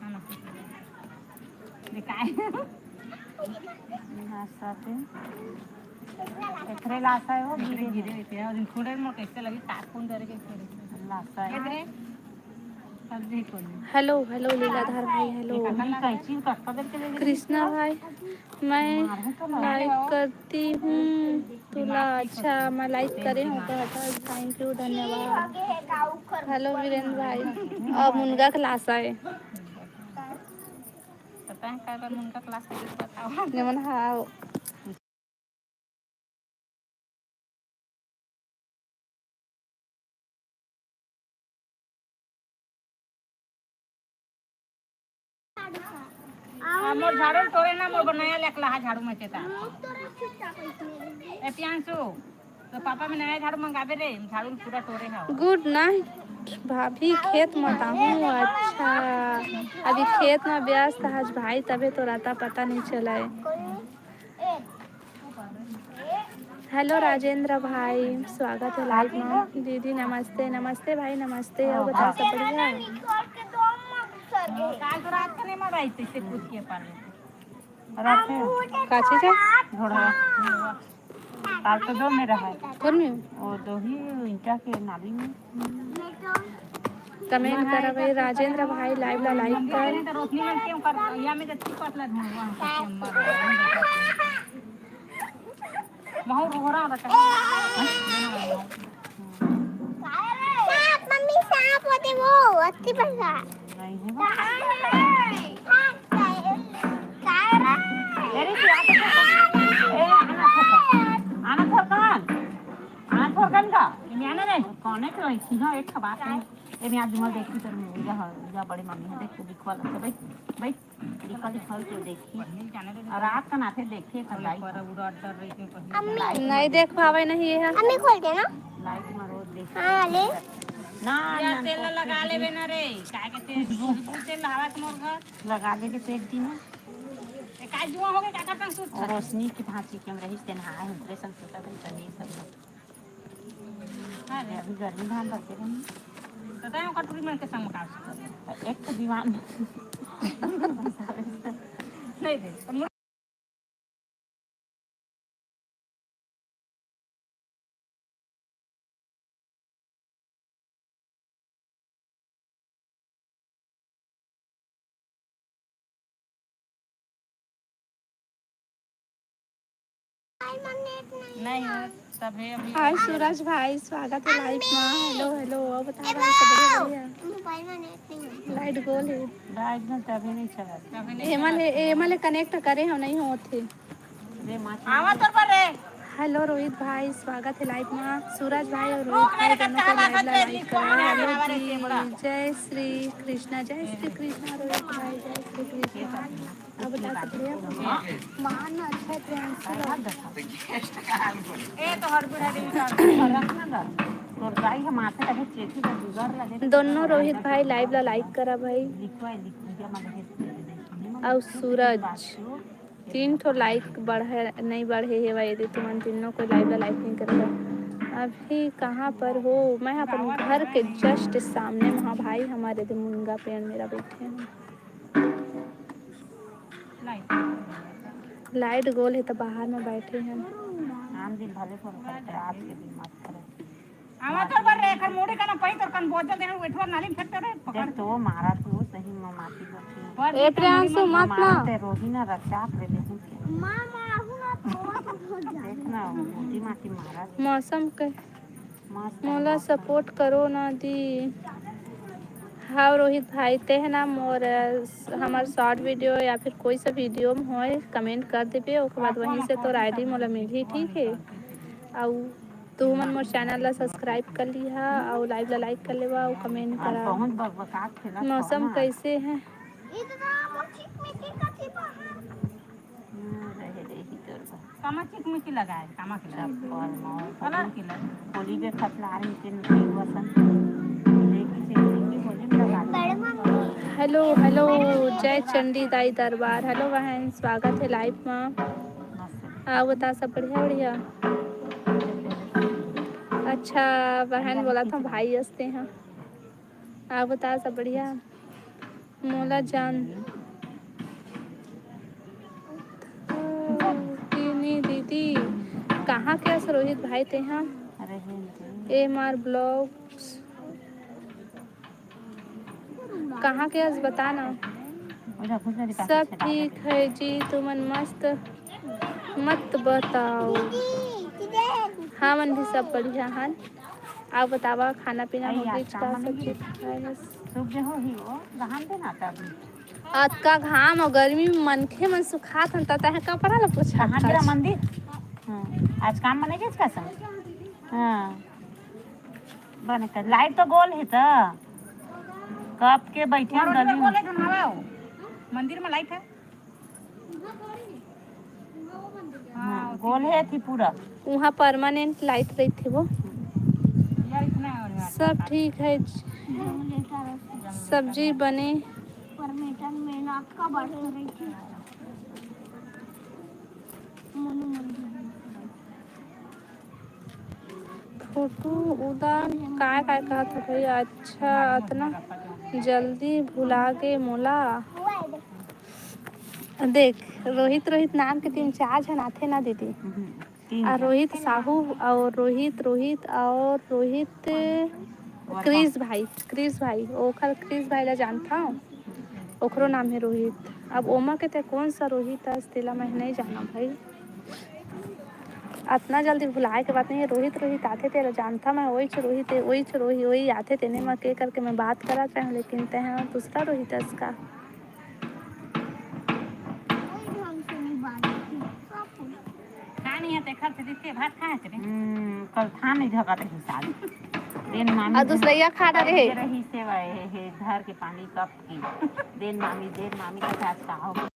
आना, देखाए। एकरे लाशा है वो, गिरे गिरे हे। और खुड़े में कैसे लगी, तार कौन डर के खुड़े लाशा है। हेलो, हेलो लीलाधर भाई, हेलो। कृष्णा भाई, मैं लाइक करती हूँ तुला। अच्छा, मैं लाइक करे हूँ, कहता, थैंक यू, धन्यवाद। हेलो वीरेंद्र भाई, अब मुनगा के लाशा है। पता है, कई बार मुनगा के लाशा है, बताओ। निमन हाव। आ, मोर झाड़ू टोरे ना, मोर नया लेके लाहा झाड़ू में चेता। ए प्रियांशु, तो पापा में नया झाड़ू मंगाबे रे, झाड़ू पूरा टोरे हाव। गुड नाइट भाभी, खेत में ताहूँ। अच्छा, अभी खेत में व्यस्त हस भाई, तबे तो रहता पता नहीं चला है। हेलो राजेंद्र भाई, स्वागत है लाइव में। दीदी नमस्ते। नमस्ते भाई, नमस्ते। और बताओ, सब बढ़िया? काल तो रात के नहीं मराई, तो इसे पूछ के पार। रात के काची के? झोड़ा। काल तो दो में रहा है। कौन में? वो दो ही ईंटा के नाली में। कमेंट करा भाई, राजेंद्र भाई, लाइव ला लाइक कर। तो रोशनी मन क्यों कर? या में जब ठीक पतला ढूंढवा हमको। बहुत रोहरा वाला का। सांप, मम्मी, सांप होते वो, अस्थि पर का। नहीं है। अरे, तू आके तो ए, आना थोर कन। आना थोर कन। आना थोर कन का। मैं आना रे। कौन है तो इसी ना एक बात है। ए, मैं आज जुमल देखी तो मैं जा, जा बड़ी मम्मी है, देख, तू दिखवा लगता, बैठ, बैठ। लिखल लिखल तो देखी। और रात का नाथे देखी, कर लाइट। अम्मी। नहीं देख पावे नहीं है। अम्मी खोल दे ना। लाइट में रोज देखी। हाँ, ले। ना, या ना, तेल ना, लगा लेबे ना रे, काहे के तेल, खुशबू। खुशबू तेल हवा के मोर घर। लगा दे के तो एक दिन। ए, का जुआ हो गए, काका पंग सूत। और रोशनी की भांची के हम रही से नहाए, हम ड्रेस हम सूता दिन करनी सब लोग। अरे, अभी गर्मी धान रखे रही। तो तैं ओकर टूरी मन के संग का सुतल? एक तो दीवान। नहीं रे, तो मुड़- नहीं हो, तभे अभी हाय सूरज भाई, स्वागत है लाइव में। हेलो, हेलो, और बता रहा है, सब बढ़िया, बढ़िया? मोबाइल में नेट नहीं है। लाइट गोल है। लाइट में तभी नहीं चला। एमा ले, एमा ले कनेक्ट करे हम, नहीं होत हे। आवा तोर पर रे। हेलो रोहित भाई, स्वागत है लाइव में। सूरज भाई और रोहित भाई दोनों को लाइव ला लाइक करो। हेलो जी, जय श्री कृष्णा, जय श्री कृष्णा रोहित भाई, जय श्री कृष्णा। अब बता सकते हैं। मान अच्छा है, प्रियांशु। ए, तो हर बुढ़ा दिन का रखना दा। तोर दाई के माथे लगे, चेथी का जुगाड़ लगे। दोनों रोहित भाई लाइव ला लाइक करा भाई। लिखवा, लिख दिया, मैं भेज दे। और सूरज। तीन ठो लाइक बढ़े, नहीं बढ़े हे भाई, यदि तुमन तीनों कोई लाइव ला लाइक नहीं करता। अभी कहाँ पर हो? मैं अपन घर के just सामने म हँव भाई, हमर एदे मुनगा पेड़ मेर बइठे हँव। लाइट गोल हे त बाहर म बइठे हन। आन दिन भले फोन करते, आज के दिन मत करे। आवा तोर बर रे, एकर मुड़ी कना पही तोर कन बोझा देहन, उठवा नाली में फेंकते रे, पकड़ देख तो मारा तू सही में माटी गोटी। ए प्रियांशु, मत ना। मारते रोही ना रचाप ले लेकिन। माँ, माँ, आहू ना तो हो जा। देख ना, मोटी माटी मारा। मौसम के मस्त मोला है मौसम। Support करो ना दी। हाँ रोहित भाई, ते है ना मोर, अ, हमर short video या फिर कोई सा video में होय, comment कर देबे, ओकर बाद वहीं से तोर ID मोला मिलही, ठीक है? अउ तुमन मोर channel ला subscribe कर लिहा, अउ live ला like कर लेवा, अउ comment करा। मौसम कैसे है? हम्म, रहे, रही तोर बा। कामा चिकमिकी लगाए, कामा के लगे। चप्पल, मौत, कामा के लगे। होली के खतलार में के निकली हुआ सन। लेके चली गई होली में लगा दी। Hello, hello, जय चंडी दाई दरबार। Hello बहन, स्वागत है live में। मस्त। अउ बता, सब बढ़िया, बढ़िया? अच्छा, बहन बोला था भाई हंसते हैं। अउ बता, सब बढ़िया? मोला जान। किनी दीदी, कहाँ के हस रोहित भाई तेहा? अरे हे जी। M R blogs. कहाँ के हस, बता ना। सब ठीक है जी, तुमन मस्त मत बताओ। हमन भी सब बढ़िया हन। अउ बतावा, खाना पीना हो गइस का? सब ठीक है बस। सुख जे हो ही वो, गहन दे ना तब। अतका घाम अउ गर्मी में मनखे मन सुखात हन, त तहे कपड़ा ला पोछा कहाँ गेला मंदिर? हाँ, आज काम मने गेस का संग? हाँ। बने कर, लाइट तो गोल है त। कब के बैठे हैं गली में। मंदिर में लाइट है। हाँ, गोल है थी पूरा। वहाँ permanent लाइट रही थी वो। सब ठीक है। सब्जी बने। फोटो उदान काय काय कहत हो भैया? अच्छा, अतना जल्दी भुला गे मोला। देख, रोहित, रोहित नाम के तीन चार झन आथे ना दीदी। हम्म, तीन आ झन। रोहित साहू और रोहित, रोहित और रोहित, क्रिस भाई, क्रिस भाई, ओखर क्रिस भाई ला जानथव, ओखरो नाम है रोहित। अब ओमा के ते कौन सा रोहित अस, तेला मैं नहीं जाना भाई। अतना जल्दी भुलाए के बात नहीं है। रोहित, रोहित आथे, तेला जानथा मैं, ओइच रोहित, ओइच रोहित, ओही आथे, तेने म के करके मैं बात करत रहें, लेकिन तेहा दूसरा रोहित अस का। खा नहीं है, ते खा से दिखते, भात खा है तेरे। हम्म, कल खा नहीं धका रही साग। दिन मामी आ दूसरैया खा रहे। रही सेवा, हे, हे, धर के पानी कप की। दिन मामी, दिन मामी के साथ खाओ।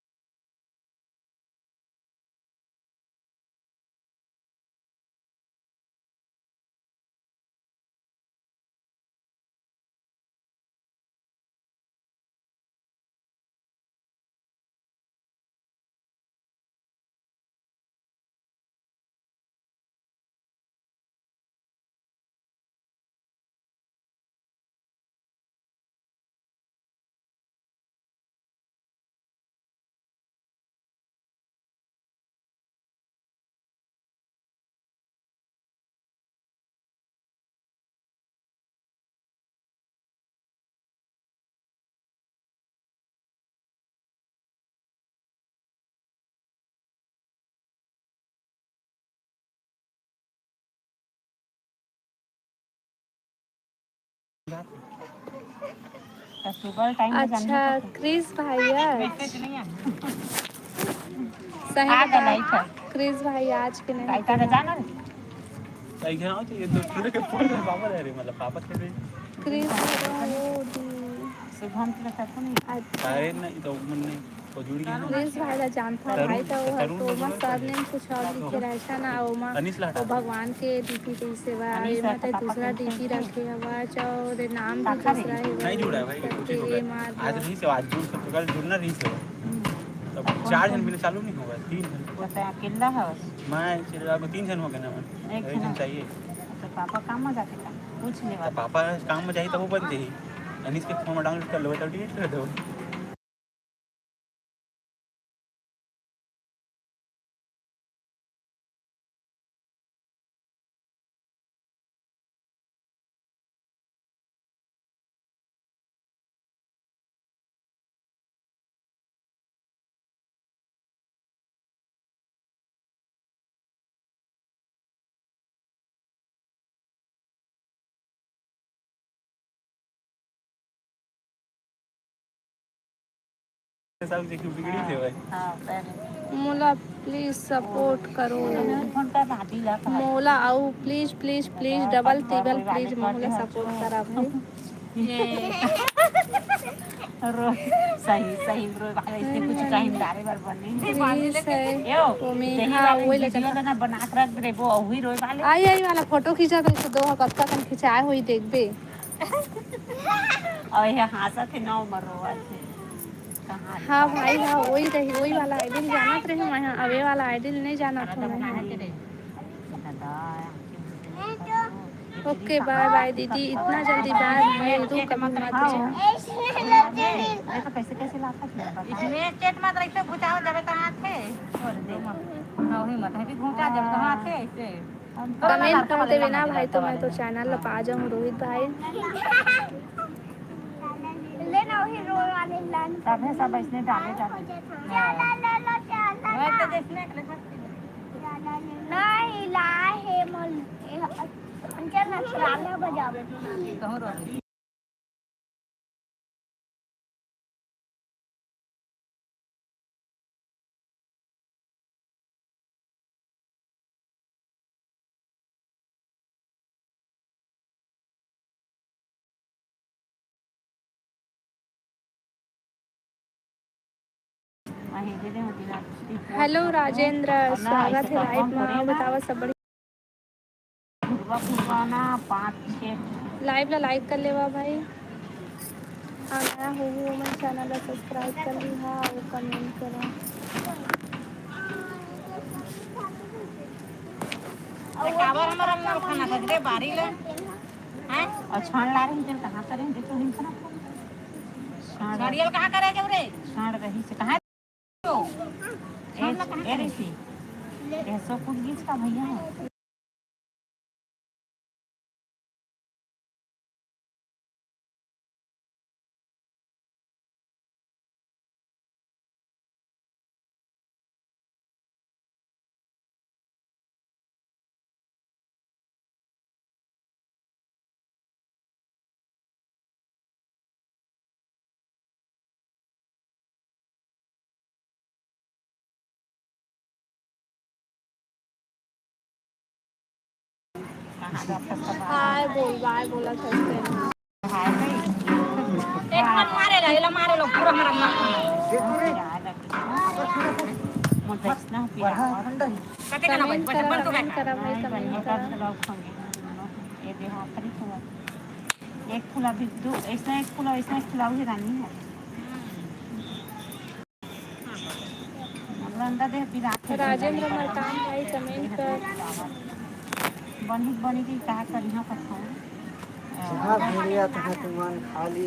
अच्छा, क्रिस भाई आज। सही बता, क्रिस भाई आज के नहीं। क्रिस भाई, ओ दी। शुभम के साथ नहीं। अच्छा। अरे नहीं, तो मन नहीं। क्रिस भाई ला जानथव भाई, त ओहर तो ओमा surname कुछ और लिखे रहिस ना, ओमा ओ भगवान के डीपी जइसे बा, एमा ते दूसरा डीपी रखे हवस, अउ नाम भी दूसरा हे। करके एम आर आज रहिस हे, आज जुड़ सकत हो, कल जुड़ना रहिस हे। तब चार झन बिना चालू नहीं होगा, तीन झन। तो तैं अकेला हवस? मैं अकेला, तीन झन हो गए ना, मैं एक झन चाहिए। तो पापा काम में जाते का? पूछ ले तो बाबा। पापा काम में जाही, तब वो बन जाही। अनिस के फोन में डाउनलोड कर लो, तब डिलीट कर दो। सब देख बिगड़ी थे भाई। हाँ, पहले। मोला प्लीज सपोर्ट करो। मैंने फोन कर भाभी ला कहा। मोला अउ please, please, please, double टिबल please मोला सपोर्ट करा भाई। ये। रो, सही, सही रो, भाई, इसने कुछ टाइम डाले बार बनी। प्लीज है। यो, वो मैं, यही हाँ, वाला वही वीडियो लगा। ना बना के रख दे, वो वही रोए वाले। आई, आई वाला फोटो खींचा तो दो हफ्ता कन खिंचाए हुई देखबे। और ये हंसत हे, नौ मर रोवत हे। कहाँ हाँ भाई, हाँ, वही रही, वही वाला आइडिल जानत रहे मैं, हाँ, अबे वाला आइडिल नहीं जानत हूँ मैं, हाँ। दादा, ओके, बाय बाय दीदी, इतना जल्दी बाय, मैं रुक अभी मत जा। देखो कैसे, कैसे लाता है, बता। इसमें चेत मत रखते, घुचाओ जब कहाँ थे। छोड़ दे। हाँ, वही मत है कि घुचा जब कहाँ थे, ऐसे। कमेंट कर देवे ना भाई, तो मैं तो चैनल ला पा जाऊँ, रोहित भाई। ले ना वही रोल वाले लाइन। सब है, सब इसने डाले, डाले। ज्यादा ले लो, ज्यादा। मैं तो देखने के लिए बस। ज्यादा ले लो। नहीं, ला है मोल। ए, अंचल ना, गाना बजाओ। कहूँ रोल। हेलो राजेंद्र, स्वागत है लाइव में। बतावा सब बढ़िया? लाइव ला लाइक कर लेवा भाई। आ नया होहू ओमन चैनल ला सब्सक्राइब कर लिहा अउ कमेंट करा। काबर हमर अंगना खाना खा रे बारी ले? हैं? और छान ला रही, चल कहाँ करे? देखो, हिंसा ना। छान। गाड़ियल कहाँ करे जब रे? छान रही से कहाँ? तो, ए, ए ऋषि, ए सौ फुट बीच का भैया है। हाय बोल, बाय बोला, थोड़ी देर। एक मन मारे ला, एला मारे ला, पूरा मारा, मारा। कते का ना कमेंट करा, कमेंट करा भाई, कमेंट करा। ये दे, हाँ, फ्री हुआ। एक फुला भी दो, ऐसा एक फुला, ऐसा एक फुला भी रानी है। राजेंद्र मरकाम भाई कमेंट कर। बनी, बनी की का करिहा कथौं। जहाँ भेड़िया तहाँ तुमन खाली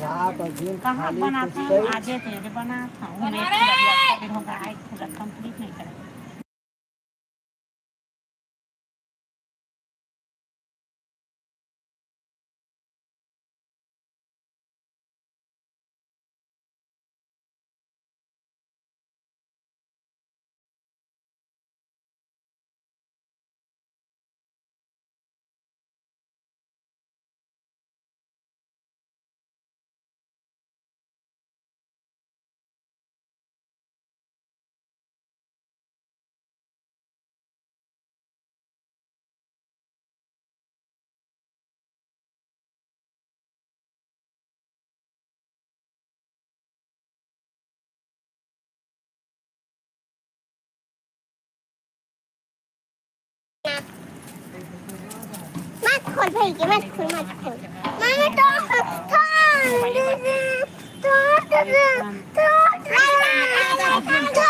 रात और दिन कहाँ खाली बनाता हूँ, कुछ आजे तेरे बनाता हूँ। मैं पूरा कंप्लीट नहीं करा। मत खोल भाई के, मत खोल, मत खोल। मामा तो, तो, तो, तो, तो, तो, तो, तो, तो, तो,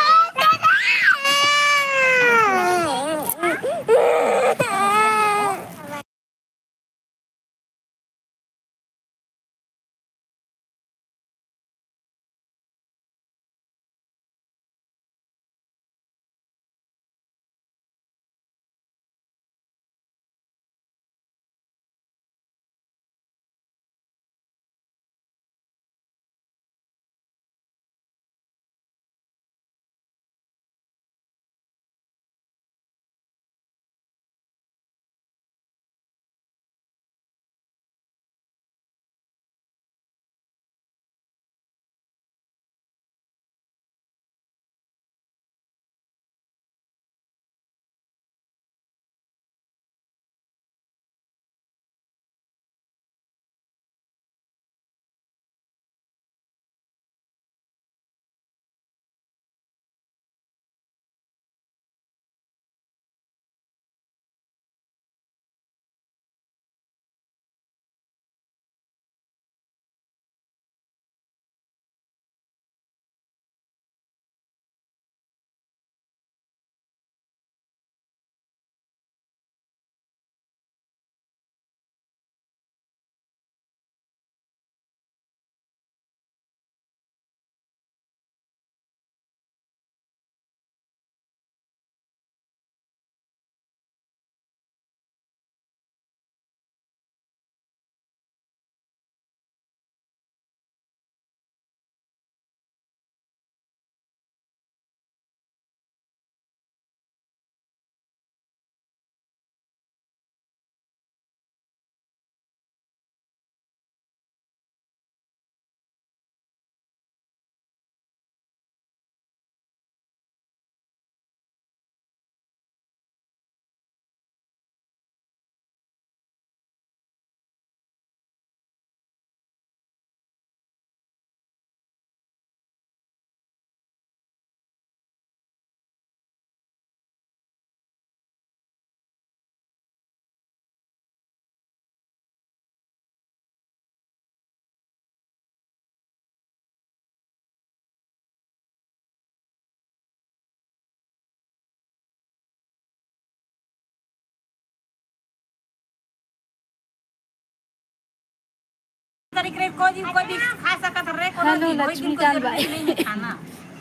तारीख रे, कोई दिन कोई भी खा सकत रे, कोनो हेलो, दिन, कोई दिन कोई लक्ष्मीकांत जरूरी भाई। नहीं है खाना।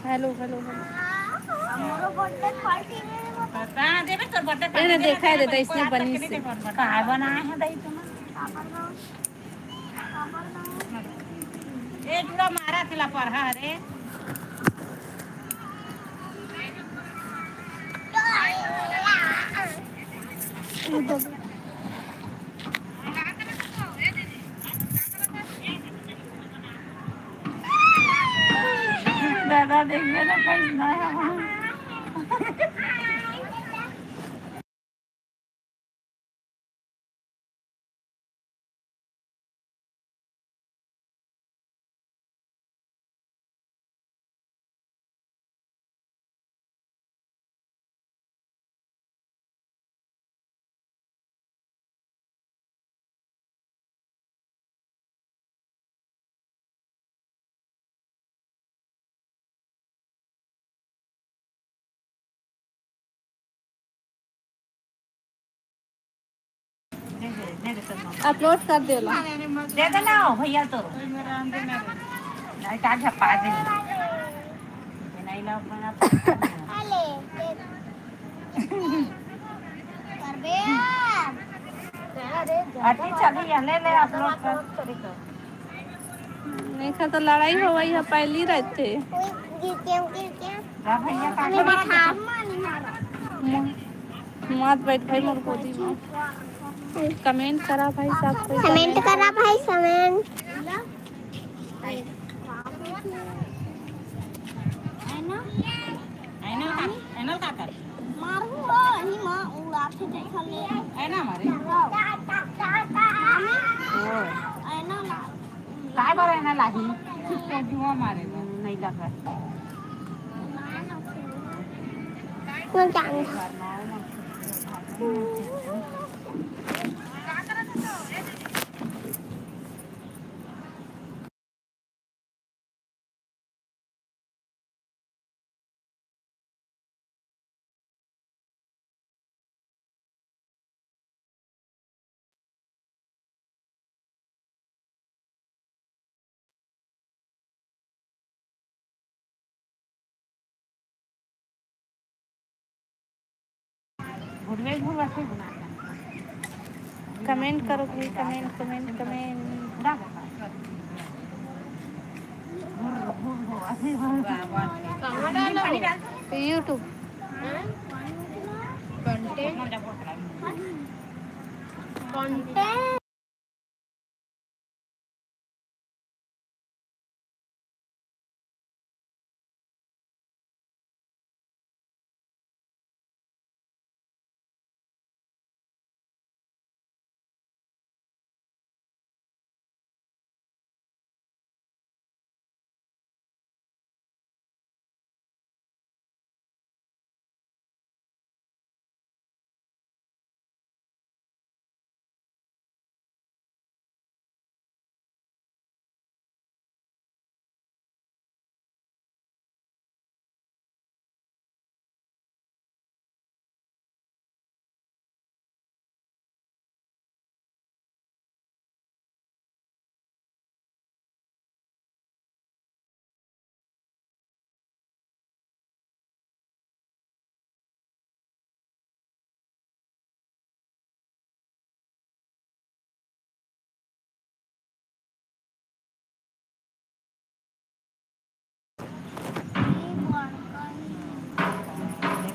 Hello, hello, hello. हमरो बर्थडे पार्टी में बता देबे, तोर बर्थडे ए, पार्टी ना, में देखाय देबे, देता, कोई इसने आज तक के बनी नहीं से। देखो बर्थडे। काय बनाए हैं दाई तुम? पापड़ बनाओ। पापड़ बनाओ। ए, जुड़ा मारा थेला पर, हाँ रे। दादा, देख लेना, कैसे ना है वहाँ। अपलोड कर देला। दे देना हो भैया तो। नहीं तो आज झपा दे। नहीं ला बना। अरे, दे दे। करबे यार। अति चली है, ले ले अपलोड कर। नहीं खा तो लड़ाई होवई है, पहली रहते। गिर के, गिर के। जा भैया, काट हमें मारा बिठा। देखो। मत बैठ भाई मोर गोदी में। कमेंट करा भाई, सब कोई कमेंट कमेंट करा भाई, कमेंट। है ना? है ना का-, है ना का कर? मारू हो, ही माँ उड़ाते देखा ले। है ना हमारे? मामी? ओ। है ना माँ? काय बर है ना लाही? तो जुआ मारे ना। नहीं लगा। मैं जानता। कमेंट करो भाई, comment, comment, comment. YouTube। Content. Content.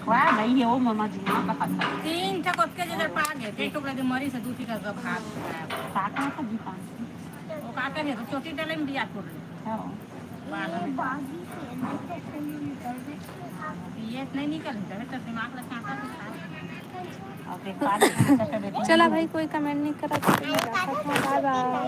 वाह भाई, ये वो ममा जी, माँ का पता। तीन ठो कोत के जगह पा गए, एक टुकड़ा जो मरी से दूसरी का सब हाथ। काका का भी पान। वो काका है, तो चोटी डले में दिया कर। हाँ। ये नहीं निकल, तो दिमाग लगा। चला भाई, कोई कमेंट नहीं करा तो मैं जाता हूँ। बाय बाय।